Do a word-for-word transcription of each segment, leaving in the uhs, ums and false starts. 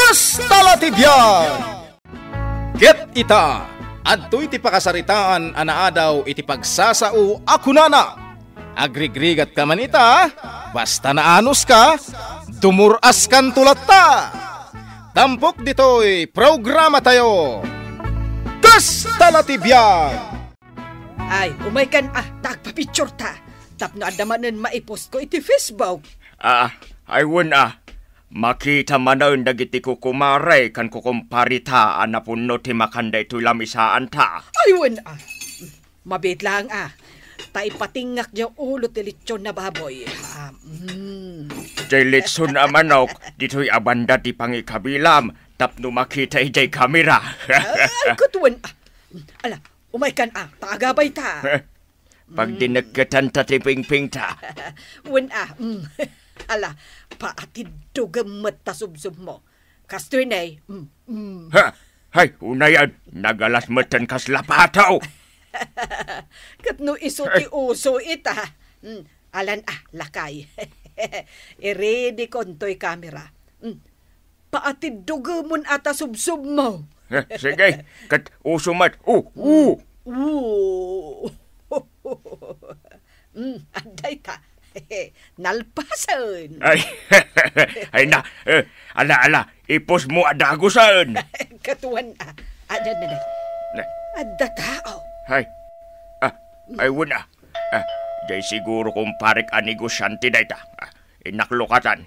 Kasta la ti biag! Ket ita, adtoy ti pakasaritaan a naadaw iti pagsasao a kunana, "Agrigrigatka man ita, basta naanuska, dumur-askanto latta." Tampok ditoy programatayo, Kasta la ti biag! Ay, umaykan a, ta agpapictureta. Tapno adda manen maipostko iti Facebook. Ah, ay wen a. Makita manen dagiti kukumare ken kukumpareta a napunno ti makan daytoy lamisaanta. Ay wen a. Mabiit laeng a. Ta ipatingngak diay ulo ti lechon a baboy. Ah, mm. Diay lechon a manok, ditoy a banda ti pangikabilam, tapno makita idiay kamera. Ay, ket wen a. Ala, umaykan a, ta agabayta. Pagdinekketanta ti pingpingta. Wen a, mm. Ala, paatiddogem met ta subsubmo. Kastoy ne, mm, mm. Ha! Hay, unayen, nagalas metten kasla pato. Ket no isu ti uso ita. Mm, alan a, lakay. Iredikon toy kamera. Mm. Paatiddogemon a ta subsubmo. Eh, sige, ket uso met. Oh, oh. Oo. Mm, adda ita. Nalpasen. Ay, ay na, eh, ala, ala, ipusmo a dagusen. Ket wen a. Adda, adda, adda. Ne. Adda tao. Hay. Ah, ay, wen a. Ah, diay siguro kumparek a negosiante dayta. Ah, innak lukatan.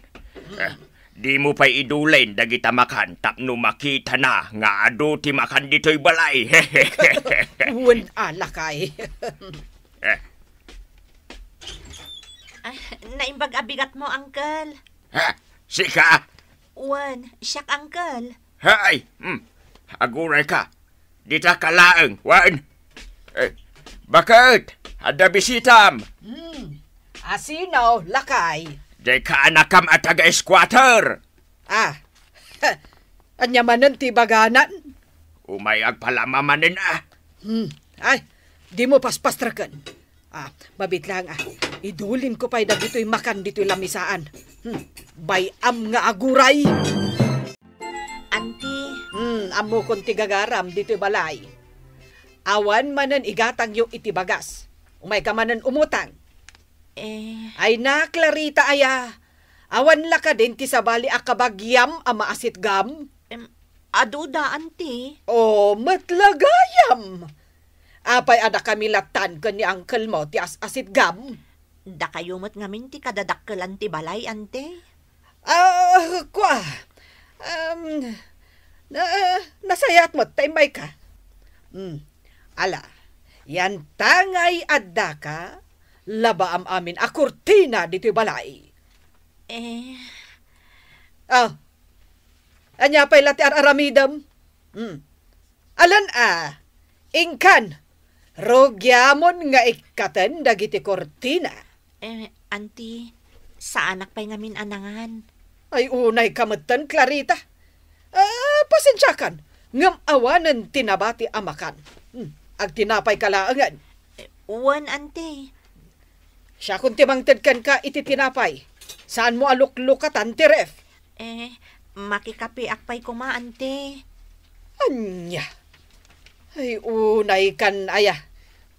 Ah, dimo pay idulin dagita makan tapno makitana nga adu ti makan ditoy balay. Wen a, lakay. Eh. Ah, naimbag a bigatmo, Uncle. Ha? Sika? Wen, siak, Uncle. Hay! Hmm. Agurayka. Dita ka laeng, wen. Eh, baket? Adda bisitam? Hmm. Asino, lakay? Diay kaanakam a taga-squatter. Ah. Ania manen ti ibaganan? Umay agpalama manen a. Hmm. Ay, dimo paspastreken. Ah, mabiit laeng a. Idulinko pay dagitoy makan ditoy lamisaan. Hmm. Bay-am nga aguray. Auntie. Hmm, ammokon ti gagaram ditoy balay. Awan manen igatangyo iti bagas. Umayka manen umutang. Eh. Ay na, Clarita aya. Awan la kadin ti sabali a kabagiam a maasitgam? Em, adu da, Auntie. Oh, met la gayam. Apay a dakami lattan ken ni uncle mo ti as-asitgam? Dakayo met ngamin ti kadadakkelan ti balay, Auntie. Ah, kua. Um, na, nasayaat met ta immayka. Hmm. Ala, yantangay addaka, labaam amin a kurtina ditoy balay. Eh. Ah. Ania pay la ti ar-aramidem? Hmm. Alan a, inkan, rugiamon nga ikkaten dagiti kurtina. Eh, Auntie, saanak pay ngamin a nangan. Ay, unayka metten, Clarita. Ah, pasensiakan, ngem awanen ti nabati a makan. Hmm, agtinapayka laengen. Eh, wen, Auntie. Siakon ti mangted kenka iti tinapay. Saanmo a luklukatan ti ref. Eh, makikapeak pay koma, Auntie. Ania? Ay, unaykan aya.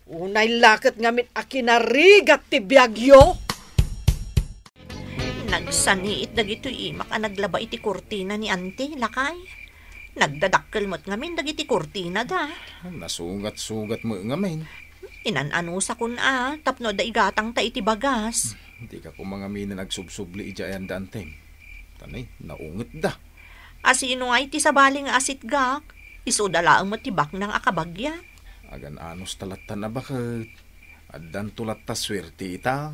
Unay la ket ngamin a kinarigat ti biagyo. Nagsaniit dagitoy imak a naglaba iti kurtina ni Auntie, lakay. Nagdadakkel met ngamin dagiti kurtinada. Nasugat-sugat met ngamin. Inan-anusakon a, tapno adda igatangta iti bagas. Hmm, dika koma ngaminen agsubsubli idiay ayan da, Antem. Ta ne, naungetda. Asino ngay ti sabali nga asitgak? Isuda laeng met ti baknang a kabagia. Agan-anos ta lattan a baket. Addanto latta suerte ita.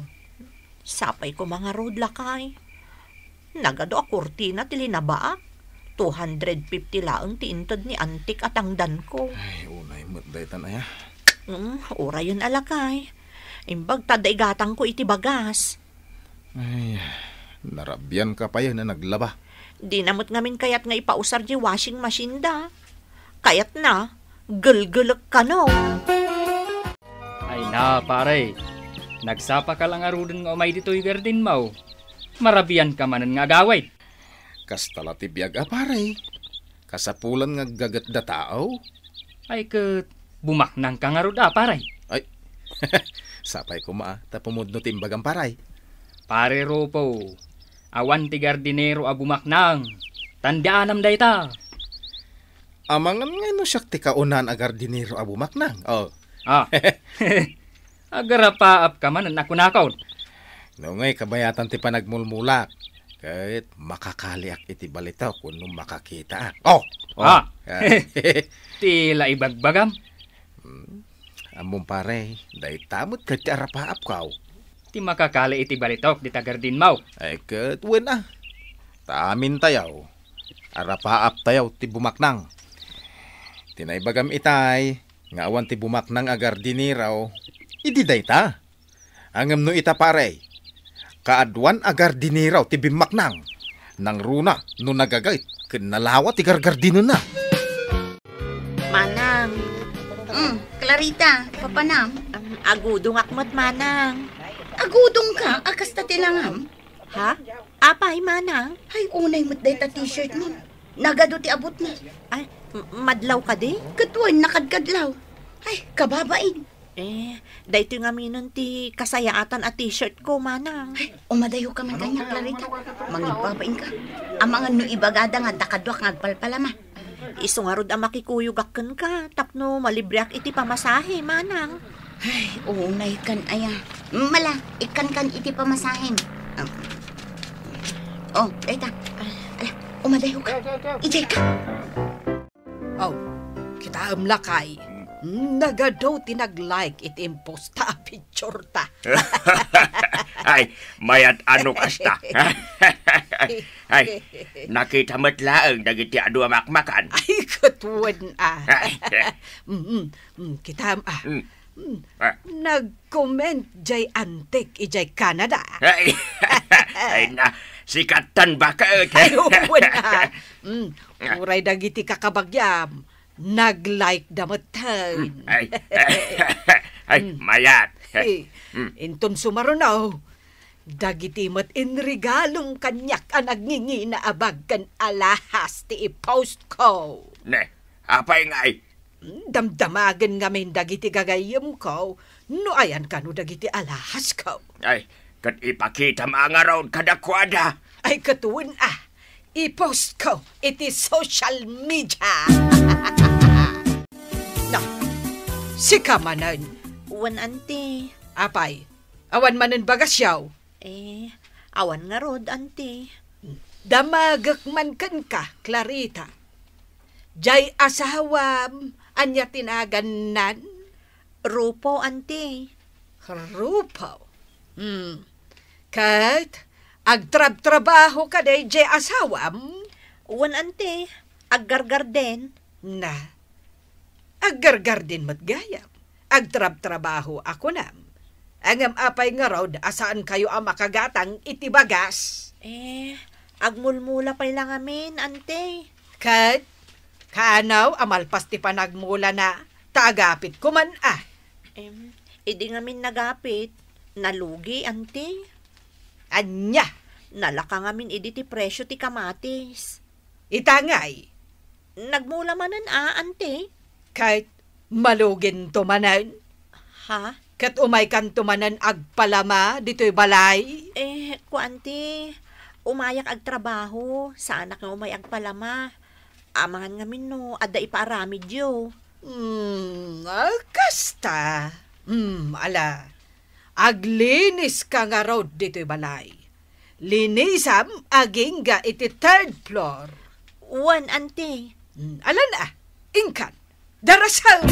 Sapay koma ngarud, lakay. Nagadu a kurtina ti linabaak. Two hundred fifty laeng ti inted ni Antik a tangdanko. Ay, unay met daytan aya. Mm, urayen a, lakay. Imbag ta adda igatangko iti bagas. Ay, narabianka pay a naglaba. Dina met ngamin kayat nga ipausar di washing machine da. Kayatna, gelgelek kano. Ay na, pare. Nagsapaka la ngaruden nga umay ditoy gardenmo. Marabianka manen nga agawid. Kasta la ti biag a, pare. Kasapulan nga aggagetda tao. Ay, ket bumaknangka ngarud a, pare? Ay, sapay koma a, ta pumudno ti imbagam, pare. Pare Rupo, awan ti gardinero a bumaknang. Tandianam dayta. Amangan nga no siak ti kaunaan a gardinero a bumaknang. Oh. Ah. Agarapaapka manen a kunakon. No ngay kabayatan ti panagmulmulak, ket makakaliak iti balitok wenno makakitaak. Oh! Oh! Ah. Ah. Ti la ibagbagam? Hmm. Ammom, pare, dayta met ket ti arapaapkaw. Ti makakali iti balitok dita gardinmo. Ay, ket wen a. Ta amintayo, arapaaptayo ti bumaknang. Ti naibagam itay, nga awan ti bumaknang a gardinero, idi dayta. Ngem no ita, pare, kaaduan a gardinero ti bimmaknang. Nangruna no nagaget ken nalawa ti gargardinona. Manang. Mm, Clarita, papanam? Um, agudongak met, Manang. Agudongka a kasta ti langam? Ha? Apay, Manang? Ay, unay met dayta t-shirt mo. Nagadu ti abutna. Ay, m-, madlaw kadi? Ket wen, nakadkadlaw. Ay, kababain. Eh, daytoy ngaminen ti kasayaatan a t-shirt ko, Manang. Ay, umadayoka man kaniak, Clarita. Mangibbabainka. Amangan no ibagada nga adda kaduak nga agpalpalama. Isu ngarud a makikuyogak kenka tapno malibreak iti pamasahe, Manang. Ay, unay kan aya. Mala, ikkankan iti pamasahem. Um, oh, dayta. Ala, umadayoka. Ijayka. Oh, kitaem lakay. Nagadu ti nag-like iti imposta a picture ta. Ay, mayat a no kasta. Ay, nakita met laeng dagiti adu a makmakan. Ay, ket wen a. Ay. Mm, mm, mm, kitaem a. Mm. Mm. Ah. Nag-comment jay antik ijay Canada. Ay, ay na, sikatan baket. Ay, wen a. Mm, uray dagiti kakabagiam. Nag-like da met. Hmm, ay, ay, Mm. mayat. Eh, Hmm. inton sumaruno, dagiti met inregalom kaniak a nagngingina a bag ken alahas ti i-post ko. Ne, apay ngay? Damdamagen ngamin dagiti gagayyemko no ayan kano dagiti alahasko. Ay, ket ipakitam a ngarud kadakuada. Ay, ket wen a, i-post ko iti social media. Na, sika manen. Wen, Auntie. Apay, awan manen bagasyo? Eh, awan ngarud, Auntie. Damagek man kenka, Clarita. Jay asawam, ania ti nagannan? Rupo, Auntie. Rupo? Hmm. Ket, agtrabtrabaho kadi jay asawam? Wen, Auntie. Aggargarden. Na, aggargarden met gayam. Agtrabtrabaho a kunam. Ngem apay ngarud a saankayo a makagatang iti bagas? Eh, agmulmula pay la ngamin, Auntie. Ket, kaanaw a malpas ti panagmulana, ta agapitko man a. Em, idi ngamin nagapit, nalugi, Auntie. Ania? Nalaka ngamin idi ti presio ti kamatis. Ita ngay? Nagmula manen a, Auntie. Ket maluginto manen? Ha? Ket umaykanto manen agpalama ditoy balay? Eh, kuan ti, umayak agtrabaho, saanak nga umay agpalama. Amangan ngamin no adda ipaaramidyo. Hmm, ah, kasta. Hmm, ala. Agliniska ngarud ditoy balay. Linisam agingga iti third floor. Wen, Auntie. Hmm, alan a, inkan. Darasem!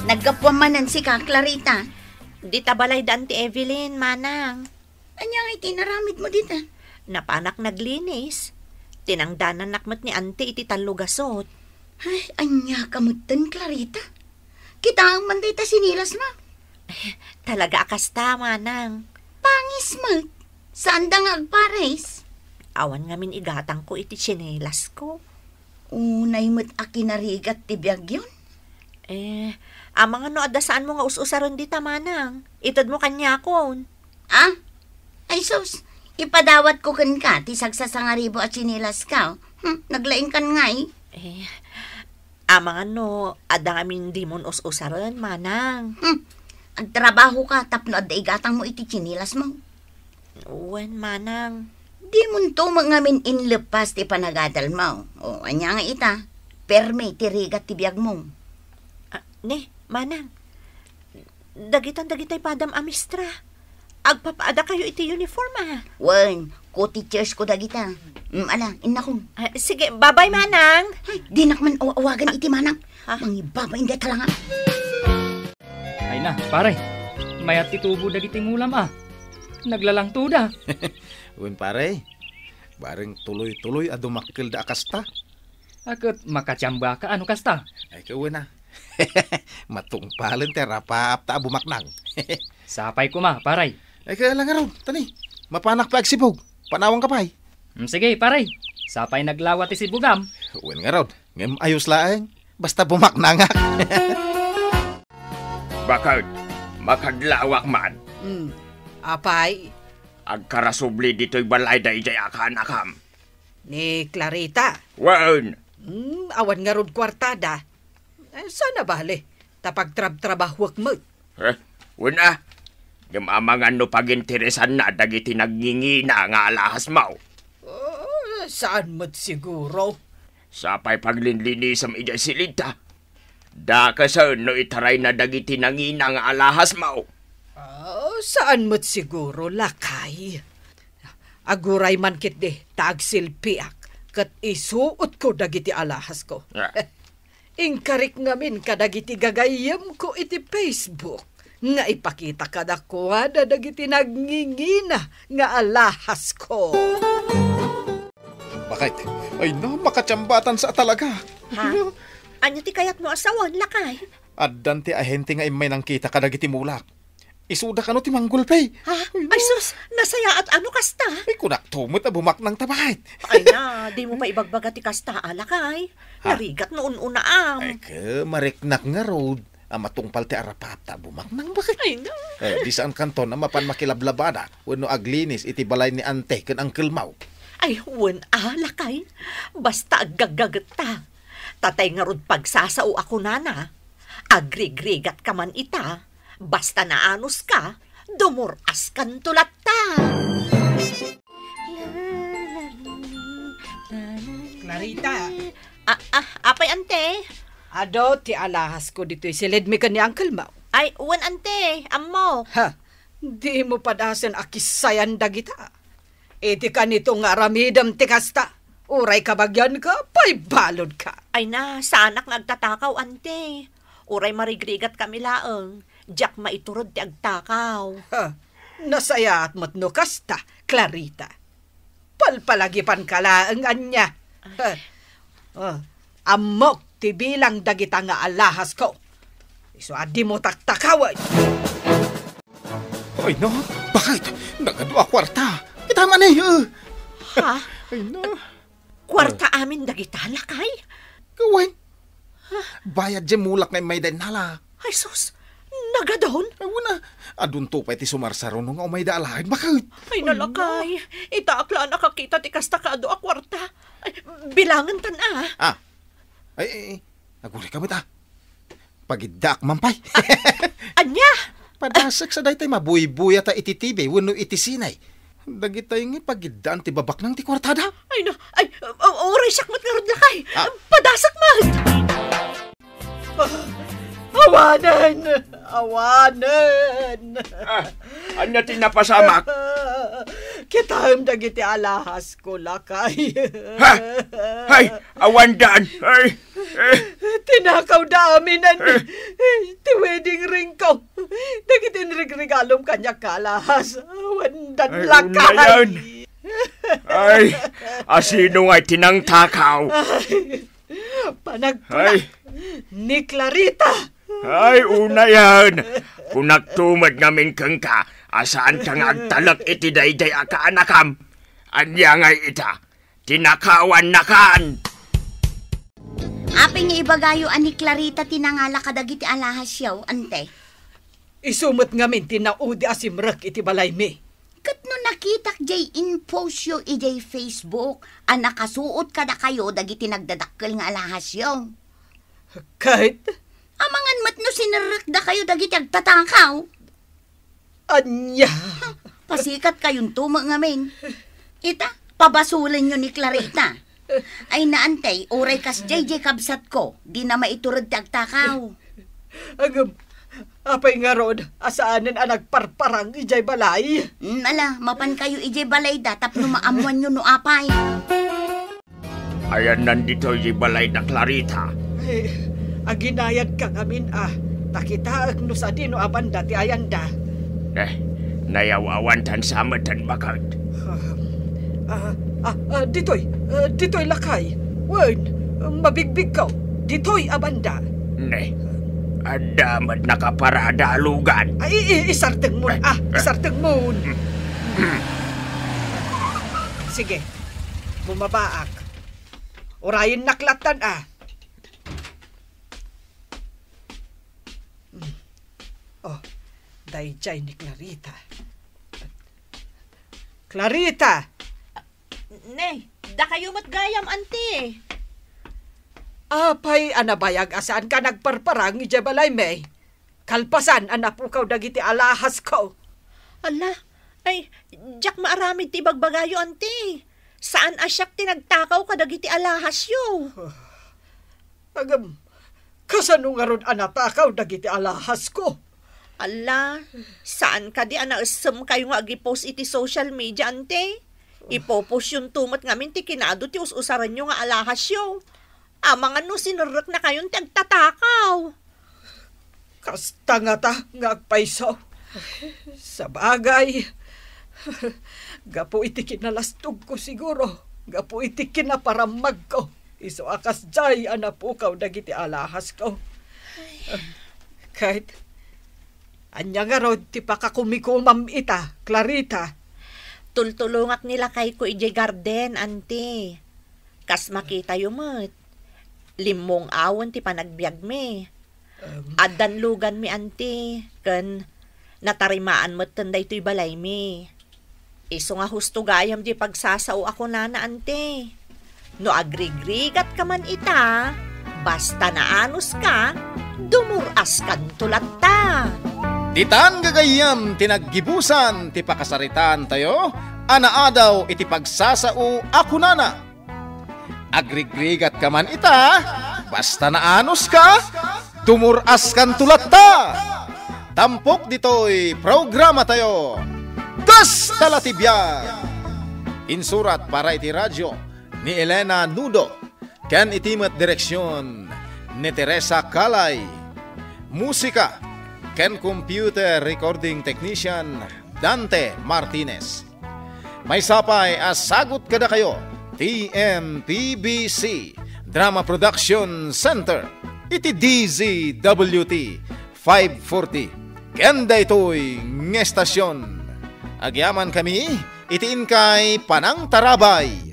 Naggapuam manen sika, Clarita? Dita balay da Auntie Evelyn, Manang. Ania ngay ti inaramidmo dita? Napanak naglinis. Tinangdanannak met ni Auntie iti tallo gasut. Ay, ania ka metten, Clarita? Kitaem man dayta sinilasmo. Talaga a kasta, Manang. Pangis met. Saanda nga agpares? Awan ngamin igatangko iti sinilasko. Unay met a kinarigat ti biagyon? Eh, amangan no adda saanmo nga us-usaren dita, Manang. Itedmo kaniakon. Ah? Ay sus, Ipadawatko kenka ti sagsasangaribu a tsinilaska. Hmm, naglaingkan ngay. Eh, amangan no adda ngamin dimon us-usaren, manang. Hmm, agtrabahoka tapno adda igatangmo iti tsinilasmo. Wen, manang. Dimonto met ngamin inlepas ti panagadalmo. O, ania nga ita, permi ti rigat ti biagmo. Ah, ne, manang. Dagitan dagitay padam a mistra. Agpapaadakayo iti uniform, a. Wen, co-teachers ko dagita. Mm, ala, innakon. Ah, sige, babay, manang. Ay, dinak man aw-awagan iti manang. Ah. Mangibaba inday talanga. Ay na, pare. Mayat ti tubo dagiti mulam, a. Naglalangtoda. Wen, pare. Bareng tuloy-tuloy a dumakkelda a kasta. A, ket makatiambaka a no kasta? Ay, ket wen a. Matungpalen ti arapaapta a bumaknang. Sapay koma, pare. Ay, ket ala ngarud, tani. Mapanak pay agsibug. Panawanka pay. Mm, sige, pare. Sapay naglawa ti sibugam. Wen ngarud, ngem ayos laeng. Basta bumaknangak. Baket, makadlawak man. Hmm. Apay? Agkarasubli ditoy balay daydiay a kaanakam. Ni Clarita? Wen. Hmm, awan ngarud kuartada. Eh, saan a bale, ta pagtrabtrabahuek met. Eh, wen a. Ngem amangan no paginteresanna dagiti nangingina nga alahasmo. Oh, saan met siguro. Sapay paglinlinisem idiay silidta. Dakesen no itarayna dagiti nangina nga alahasmo. Ah, saan met siguro, lakay. Aguray man ketdi ta agsilpiak ket isuotko dagiti alahasko. Ah. Inkarik ngamin kadagiti gagayyemko iti Facebook nga ipakita kadakuada dagiti nangingina nga alahasko. Bakit? Ay na, makatiambatan sa talaga. Ha? Ania ti kayatmo a sawen, lakay? Addan ti ahente nga immay nangkita kadagiti mulak. Isuda kano ti manggulpi. Ha? Ay, no. Ay, sus, nasayaat a no kasta. Ay, kunakto met a bumaknang ta, bakit? Ay na, dimo pay ibagbaga ti kasta a, lakay. Ha? Narigat no un-unaam. Ay, ke, mariknak ngarud a matungpal ti arapaapta a bumaknang, bakit? Ay na. Eh, di saan kanton a mapan makilablabada wenno aglinis iti balay ni ante ken angkelmo. Ay, wen a, lakay. Basta aggaggagetta. Tatay ngarud pagsasao a kunana, agrigrigatka man ita, basta naanuska, dumur-askanto latta. Clarita. Ah, ah, apay, ante? Adu ti alahasko ditoy silidmi ken ni angkelmo. Ay, wen, ante, ammok. Ha, dimo padasen a kissayan dagita. Iti kanito nga aramidem ti kasta, uray kabagianka, pay baludka. Ay na, saanak nga agtatakaw, ante. Uray marigrigatkami laeng, diak maiturod ti agtakaw. Ha, nasayaat met no kasta, Clarita. Palpalagipanka laeng ania. Ha. Oh, ammok ti bilang dagita nga alahasko. Isu a dimo taktakawen. Ay na, bakit? Nagadu a kuarta. Kita man eh. Ha? Ay na. Kuarta amin dagita, lakay? Kawen. Bayad diay mulak nga immay da innala. Ay, sus! Nagadun? Ay, wen a. Adunto pay ti sumarsaruno nga umayda a laeng, bakit? Ay, nalakay. Itaak la a nakakita ti kasta kaadu a kuarta. Ay, bilangentan a. Ah. Ay, ay, ay. Agurayka met a. Pagiddaak man pay. Ah, ania? Padasek sa daytay mabuybuyat a iti T V wenno iti sine. Dagitay nga pagiddaan ti babaknang ti kuartada. Ay, na, ay, u-, uray siak met ngarud, lakay. Ah. Padasek met. Ah, awanen! Awanen! Ah, ania ti napasamak? Kitaem dagiti alahasko, lakay. Ha? Hay, awandan! Ay, eh. Tinakawda amin ti wedding ringko. Dagiti inrigrigalom kaniak nga alahas. Awandan, lakay. Unayen. Ay, asino nga ti nangtakaw? Ay, panagkunak. Ay. Ni Clarita. Ay, unayen. Kunakto met ngamin kenka a saanka nga agtalek iti daydiay a kaanakam. Ania ngay ita? Tinakawannakan! Apay nga ibagayo a ni Clarita ti nangala kadagiti alahasyo, ante? Isu met ngamin ti naudi a simrek iti balaymi. Ket no Nakitak jay inpost yo ijay Facebook a nakasuot kadakayo dagiti nagdadakkel nga alahasyo. Ket? Amangan met no sinerrekdakayo dagiti agtatakaw. Ania? Pasikatkayonto met ngamin. Ita, pabasolenyo ni Clarita. Ay, naantay, uray kasdiay jay kabsatko, dina maitured ti agtakaw. Agam, apay ngarud a saanen a nagparparang idiay balay? Mm, ala, mapankayo idiay balayda tapno maammoanyo no apay. Ayanna ditoy di balay da Clarita. Eh, aginayadka ngamin a, ta kitaek no sadino a banda ti ayanda. Eh, nayaw-awantan sa met ti baket. Ah, ah, ah, ah, ditoy, ah, ditoy lakay. Wen, mabigbigko. Ditoy a banda. Ne, adda met nakaparada a lugan. Ay, i-, i-, isardengmon, ah, isardengmon. Sige, bumabaak. Urayennak lattan, ah. Oh, daydiay ni Clarita. Clarita! Ne, dakayo met gayam, anti. Apay a nabayag a saanka nagparparang idiay balaymi? Kalpasan a napukaw dagiti alahasko. Ala, ay, diak maaramid ti ibagbagayo, anti. Saan a siak ti nagtakaw kadagiti alahasyo. Agam, kasano ngarud a natakaw dagiti alahasko? Ala, saan kadi a naessemkayo nga agipost iti social media, anti? Ipopostyonto met ngamin ti kinado ti us-usaranyo nga alahasyo. Amangan no sinerreknakayon ti agtatakaw. Kasta ngata nga agpayso. Sabagay, gapu iti kinalastogko siguro, gapu iti kinaparammagko, isu a kasdiay a napukaw dagiti alahasko. Ket, ania ngarud ti pakakumikomam ita, Clarita? Tultulongak ni lakayko idiay garden, anti. Kas makitayo met, limmong-awen ti panagbiagmi. Em. Addan luganmi, anti, ken natarimaan metten daytoy balaymi. Isu nga husto gayam di pagsasao a kunana, anti. No agrigrigatka man ita, basta naanuska, dumur-askanto latta. Ditan gagayyem ti naggibusan ti pakasaritaantayo a naadaw iti pagsasao a kunana. Agrigrigatka man ita, basta naanuska, dumur-askanto latta. Tampok ditoy programatayo, Kasta la ti biag. Insurat para iti radio ni Elena Nudo, ken iti met direksion ni Teresa Calay. Musika ken computer recording technician, Dante Martinez. Maysa pay a sagut kadakayo ti M P B C Drama Production Center iti D Z W T five forty ken daytoy nga estasion. Agyamankami iti inkay panangtarabay.